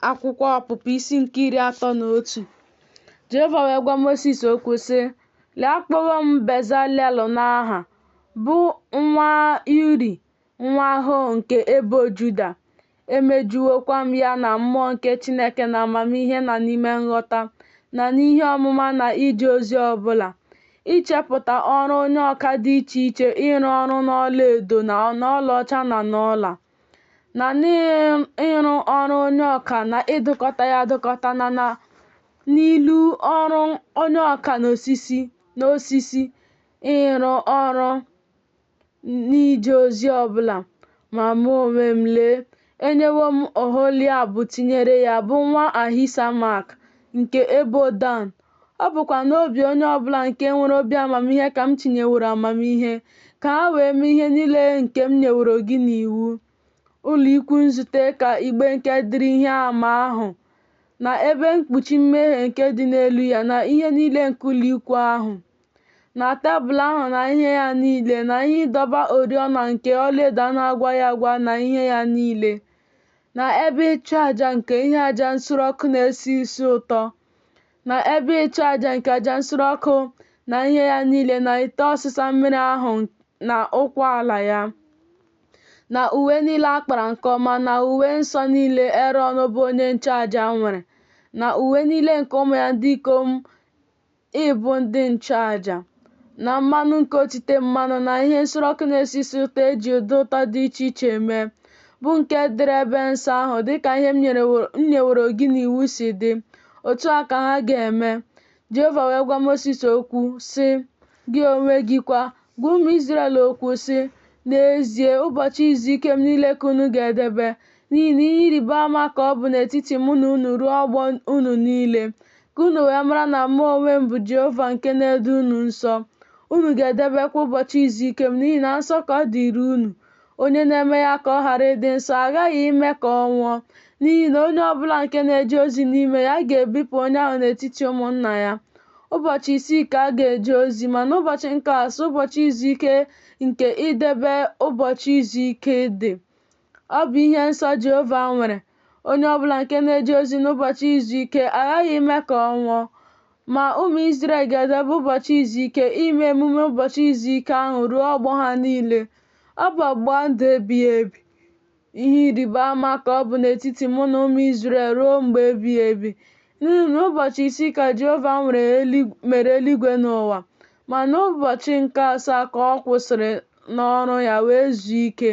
Akwụkwọ Ọpụpụ isi nke 31. Jehova wee gwa Mosis okwu, sị, Lee, akpọwo m Bezalel n'aha, bụ nwa Uri nwa Hua nke ebo Juda, emejuwokwa m ya na mmụọ nke Chineke n'amamihe na n'ime nghọta na n'ihe ọmụma na ije ozi ọ bụla, ichepụta ọrụ onye ọka dị iche iche ịrụ ọrụ n'ọlaedo na n'ọlaọcha na n'ọla, na n'ịrụ ọrụ onye ọka na ịdụkọta ya adụkọta na n'ịrụ ọrụ onye ọka n'osisi, ịrụ ọrụ n'ije ozi ọ bụla. Ma mụ onwe m, lee, enyewo m Oholiab tinyere ya, bụ nwa Ahisamak, nke ebo Dan, ọ bụkwa n'obi onye ọ bụla nke nwere obi amamihe ka m tinyeworo amamihe, ka ha wee mee ihe niile nke m nyeworo gị n'iwu, ụlọikwuu nzute na igbe nke dịịrị ihe ama ahụ, na ebe mkpuchi mmehie nke dị n'elu ya, na ihe niile nke ụlọikwuu ahụ, na tebụl ahụ na ihe ya niile, na ihe ịdọba oriọna nke ọlaedo a na-agwaghị agwa na ihe ya niile, na ebe ịchụaja nke ihe aja nsure ọkụ na-esi isi ụtọ, na ebe ịchụaja nke aja nsure ọkụ na ihe ya niile, na ite ọsịsa mmiri ahụ na ụkwụ ala ya, na uwe niile a kpara nke ọma, na uwe nsọ niile Erọn bụ onye nchụaja nwere, na uwe niile nke ụmụ ya ndị ikom ịbụ ndị nchụaja, na mmanụ nke otite mmanụ, na ihe nsure ọkụ na-esi isi ụtọ e ji ụda ụtọ dị iche iche mee, bụ nke dịịrị ebe nsọ ahụ, dịka ihe m nyeworo gị n'iwu si dị, otu a ka ha ga-eme. Jehova wee gwa Mosis okwu, sị, Gị onwe gị kwa, gwa ụmụ Izrel okwu, sị, N'ezie, ụbọchị izu ike m niile ka unu ga-edebe, n'ihi na ihe ịrịba ama ka ọ bụ n'etiti mụ na unu ruo ọgbọ unu niile, ka unu wee mara na mụ onwe m bụ Jehova nke na-edo unu nsọ. Unu ga-edebekwa ụbọchị izu ike m, n'ihi na nsọ ka ọ dịịrị unu. Onye na-eme ya ka ọ ghara ịdị nsọ, a ghaghị ime ka ọ nwụọ, n'ihi na onye ọ bụla nke na-eje ozi n'ime ya, a ga-ebipụ onye ahụ n'etiti ụmụnna ya. Ụbọchị isii ka a ga-eje ozi, ma n'ụbọchị nke asaa, ụbọchị izu ike nke idebe ụbọchị izu ike dị. Ọ bụ ihe nsọ Jehova nwere. Onye ọ bụla nke na-eje ozi n'ụbọchị izu ike aghaghị ime ka ọ nwụọ. Ma ụmụ Izrel ga-edebe ụbọchị izu ike ime emume ụbọchị izu ike ahụ ruo ọgbọ ha niile. Ọ bụ ọgbụgba ndụ ebighị ebi. Ihe ịrịba ama ka ọ bụ n'etiti mụ na ụmụ Izrel ruo mgbe ebighị ebi. N'ihi na n'ụbọchị isii ka Jehova mere eluigwe na ụwa, ma n'ụbọchị nke asaa ka ọ kwụsịrị n'ọrụ ya wee zuo ike.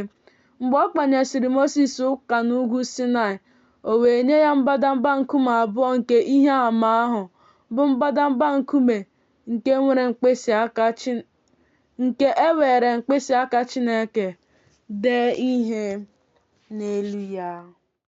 Mgbe ọ kpanyesịrị Mosis ụka n'ugwu Sinaị, o wee nye ya mbadamba nkume abụọ nke ihe ama ahụ, bụ mbadamba nkume nke e weere mkpịsị aka Chineke dee ihe n'elu ya.